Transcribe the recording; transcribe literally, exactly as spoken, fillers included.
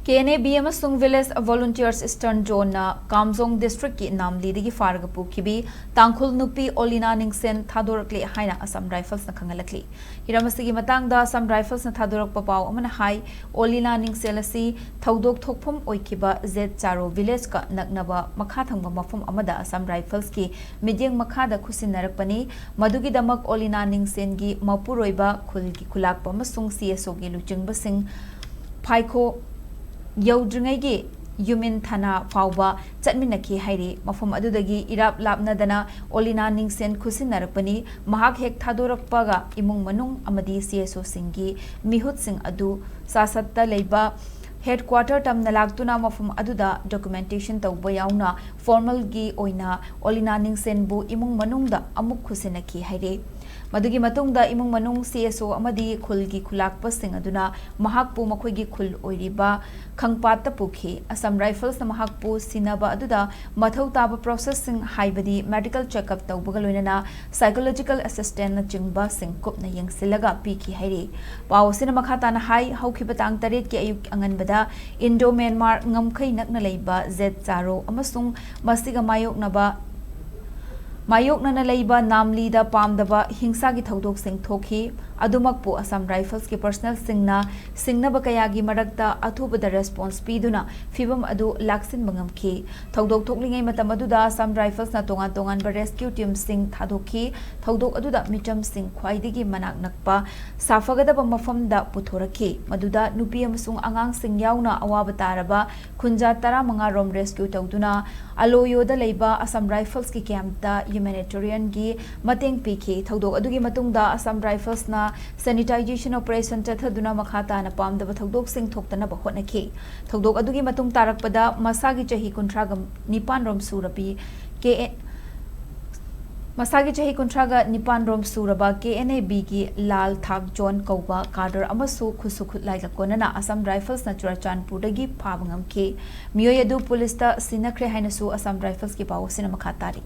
K N A B ꯑꯃꯁꯨꯡ Village Volunteers Eastern Zone ꯅ ꯀꯥꯝꯖꯣꯡ district ꯀꯤ ꯅꯥꯝꯂꯤꯗꯒꯤ ꯐꯥꯔꯒ ꯄꯨꯈꯤꯕꯤ ꯇꯥꯡꯈꯨꯜ ꯅꯨꯄꯤ ꯑꯣꯂꯤꯅꯥ ꯅꯤꯡꯁꯦꯟ ꯊꯥꯗꯣꯔꯛꯂꯦ ꯍꯥꯏꯅ Assam Rifles ꯅ ꯈꯪꯍꯜꯂꯛꯂꯤ꯫ ꯍꯤꯔꯝ ꯑꯁꯤꯒꯤ ꯃꯇꯥꯡꯗ Assam Rifles ꯅ ꯊꯥꯗꯣꯔꯛꯄ ꯄꯥꯎ ꯑꯃꯅ ꯍꯥꯏ, ꯑꯣꯂꯤꯅꯥ ꯅꯤꯡꯁꯦꯟ ꯑꯁꯤ ꯊꯧꯗꯣꯛ ꯊꯣꯛꯐꯝ ꯑꯣꯏꯈꯤꯕ ꯖꯦꯠ ꯆꯥꯔꯣ village ꯀ ꯅꯛꯅꯕ ꯃꯈꯥ ꯊꯪꯕ ꯃꯐꯝ ꯑꯃꯗ Assam Rifles ꯀꯤ ꯃꯤꯠꯌꯦꯡ ꯃꯈꯥꯗ ꯈꯨꯠꯁꯤꯟꯅꯔꯛꯄꯅꯤ꯫ ꯃꯗꯨꯒꯤꯗꯃꯛ ꯑꯣꯂꯤꯅꯥ ꯅꯤꯡꯁꯦꯟꯒꯤ ꯃꯄꯨꯔꯣꯏꯕ, ꯈꯨꯜꯒꯤ ꯈꯨꯂꯥꯛꯄ ꯑꯃꯁꯨꯡ C S O ꯒꯤ ꯂꯨꯆꯤꯡꯕꯁꯤꯡ ꯐꯥꯏꯈꯣ ꯌꯧꯗ꯭ꯔꯤꯉꯩꯒꯤ ꯌꯨꯃꯤꯟ ꯊꯥꯅꯥ ꯐꯥꯎꯕ ꯆꯠꯃꯤꯟꯅꯈꯤ ꯍꯥꯏꯔꯤ꯫ ꯃꯐꯝ ꯑꯗꯨꯗꯒꯤ ꯏꯔꯥꯞ ꯂꯥꯞꯅꯗꯅ ꯑꯣꯂꯤꯅꯥ ꯅꯤꯡꯁꯦꯟ ꯈꯨꯠꯁꯤꯟꯅꯔꯛꯄꯅꯤ꯫ ꯃꯍꯥꯛ ꯍꯦꯛ ꯊꯥꯗꯣꯔꯛꯄꯒ ꯏꯃꯨꯡ ꯃꯅꯨꯡ ꯑꯃꯗꯤ C S O ꯁꯤꯡꯒꯤ ꯃꯤꯍꯨꯠꯁꯤꯡ ꯑꯗꯨ ꯁꯥꯁꯠꯇ ꯂꯩꯕ headquarter ꯇꯝꯅ ꯂꯥꯛꯇꯨꯅ ꯃꯐꯝ ꯑꯗꯨꯗ documentation ꯇꯧꯕ ꯌꯥꯎꯅ formal ꯒꯤ ꯑꯣꯏꯅ ꯑꯣꯂꯤꯅꯥ ꯅꯤꯡꯁꯦꯟꯕꯨ ꯏꯃꯨꯡ ꯃꯅꯨꯡꯗ ꯑꯃꯨꯛ ꯈꯨꯠꯁꯤꯟꯅꯈꯤ ꯍꯥꯏꯔꯤ꯫ ꯃꯗꯨꯒꯤ ꯃꯇꯨꯡꯗ ꯏꯃꯨꯡ ꯃꯅꯨꯡ C S O ꯑꯃꯗꯤ ꯈꯨꯜꯒꯤ ꯈꯨꯂꯥꯛꯄꯁꯤꯡ ꯑꯗꯨꯅ ꯃꯍꯥꯛꯄꯨ ꯃꯈꯣꯏꯒꯤ ꯈꯨꯜ ꯑꯣꯏꯔꯤꯕ ꯈꯪꯄꯥꯠꯇ ꯄꯨꯈꯤ꯫ Assam Rifles ꯅ ꯃꯍꯥꯛꯄꯨ ꯁꯤꯟꯅꯕ ꯑꯗꯨꯗ ꯃꯊꯧ ꯇꯥꯕ process ꯁꯤꯡ, ꯍꯥꯏꯕꯗꯤ medical checkup ꯇꯧꯕꯒ ꯂꯣꯏꯅꯅ psychological assistance ꯅꯆꯤꯡꯕꯁꯤꯡ ꯀꯨꯞꯅ ꯌꯦꯡꯁꯤꯜꯂꯒ ꯄꯤꯈꯤ ꯍꯥꯏꯔꯤ꯫ ꯄꯥꯎ ꯑꯁꯤꯅ ꯃꯈꯥ ꯇꯥꯅ ꯍꯥꯏ, ꯍꯧꯈꯤꯕ ꯇꯥꯡ ꯇꯔꯦꯠꯀꯤ ꯑꯌꯨꯛ ꯑꯉꯟꯕꯗ Indo Myanmar ꯉꯝꯈꯩ ꯅꯛꯅ ꯂꯩꯕ ꯖꯦꯠ ꯆꯥꯔꯣ ꯑꯃꯁꯨꯡ ꯃꯁꯤꯒ ꯃꯥꯌꯣꯛꯅꯕ ꯃꯥꯌꯣꯛꯅꯅ ꯂꯩꯕ ꯅꯥꯝꯂꯤꯗ ꯄꯥꯝꯗꯕ ꯍꯤꯡꯁꯥꯒꯤ ꯊꯧꯗꯣꯛꯁꯤꯡ ꯊꯣꯛꯈꯤ꯫ ꯑꯗꯨꯃꯛꯄꯨ Assam Rifles ꯀꯤ personnel ꯁꯤꯡꯅ ꯁꯤꯡꯅꯕ ꯀꯌꯥꯒꯤ ꯃꯔꯛꯇ ꯑꯊꯨꯕꯗ response ꯄꯤꯗꯨꯅ ꯐꯤꯚꯝ ꯑꯗꯨ ꯂꯥꯛꯁꯤꯟꯕ ꯉꯝꯈꯤ꯫ ꯊꯧꯗꯣꯛ ꯊꯣꯛꯂꯤꯉꯩ ꯃꯇꯝ ꯑꯗꯨꯗ Assam Rifles ꯅ ꯇꯣꯉꯥꯟ ꯇꯣꯉꯥꯟꯕ rescue team ꯁꯤꯡ ꯊꯥꯗꯣꯛꯈꯤ꯫ ꯊꯧꯗꯣꯛ ꯑꯗꯨꯗ ꯃꯤꯆꯝꯁꯤꯡ ꯈ꯭ꯋꯥꯏꯗꯒꯤ ꯃꯅꯥꯛ ꯅꯛꯄ ꯁꯥꯐꯒꯗꯕ ꯃꯐꯝꯗ ꯄꯨꯊꯣꯔꯛꯈꯤ, ꯃꯗꯨꯗ ꯅꯨꯄꯤ ꯑꯃꯁꯨꯡ ꯑꯉꯥꯡꯁꯤꯡ ꯌꯥꯎꯅ ꯑꯋꯥꯕ ꯇꯥꯔꯕ ꯈꯨꯟꯖꯥ ꯇꯔꯥꯃꯉꯥ ꯔꯣꯝ rescue ꯇꯧꯗꯨꯅ ꯑꯂꯣꯌꯣꯗ ꯂꯩꯕ Assam Rifles ꯀꯤ camp ꯇ humanitarian ꯒꯤ ꯃꯇꯦꯡ ꯄꯤꯈꯤ꯫ ꯊꯧꯗꯣꯛ ꯑꯗꯨꯒꯤ ꯃꯇꯨꯡꯗ Assam Rifles ꯅ sanitization operation ꯆꯠꯊꯗꯨꯅ ꯃꯈꯥ ꯇꯥꯅ ꯄꯥꯝꯗꯕ ꯊꯧꯗꯣꯛꯁꯤꯡ ꯊꯣꯛꯇꯅꯕ ꯍꯣꯠꯅꯈꯤ꯫ ꯊꯧꯗꯣꯛ ꯑꯗꯨꯒꯤ ꯃꯇꯨꯡ ꯇꯥꯔꯛꯄꯗ ꯃꯁꯥꯒꯤ ꯆꯍꯤ ꯀꯨꯟꯊ꯭ꯔꯥꯒ ꯅꯤꯄꯥꯟ ꯔꯣꯝ ꯁꯨꯔꯕꯤ ꯀꯦ ꯑꯦ, ꯃꯁꯥꯒꯤ ꯆꯍꯤ ꯀꯨꯟꯊ꯭ꯔꯥꯒ ꯅꯤꯄꯥꯟ ꯔꯣꯝ ꯁꯨꯔꯕ K N A B ꯒꯤ ꯂꯥꯜ ꯊꯥꯛ ꯖꯣꯟ ꯀꯧꯕ cadre ꯑꯃꯁꯨ ꯈꯨꯠꯁꯨ ꯈꯨꯠꯂꯥꯏꯒ ꯀꯣꯟꯅꯅ Assam Rifles ꯅ ꯆꯨꯔꯆꯥꯟꯄꯨꯔꯗꯒꯤ ꯐꯥꯕ ꯉꯝꯈꯤ꯫ ꯃꯤꯑꯣꯏ ꯑꯗꯨ ꯄꯨꯂꯤꯁꯇ ꯁꯤꯟꯅꯈ꯭ꯔꯦ ꯍꯥꯏꯅꯁꯨ Assam Rifles ꯀꯤ ꯄꯥꯎ ꯑꯁꯤꯅ ꯃꯈꯥ ꯇꯥꯔꯤ꯫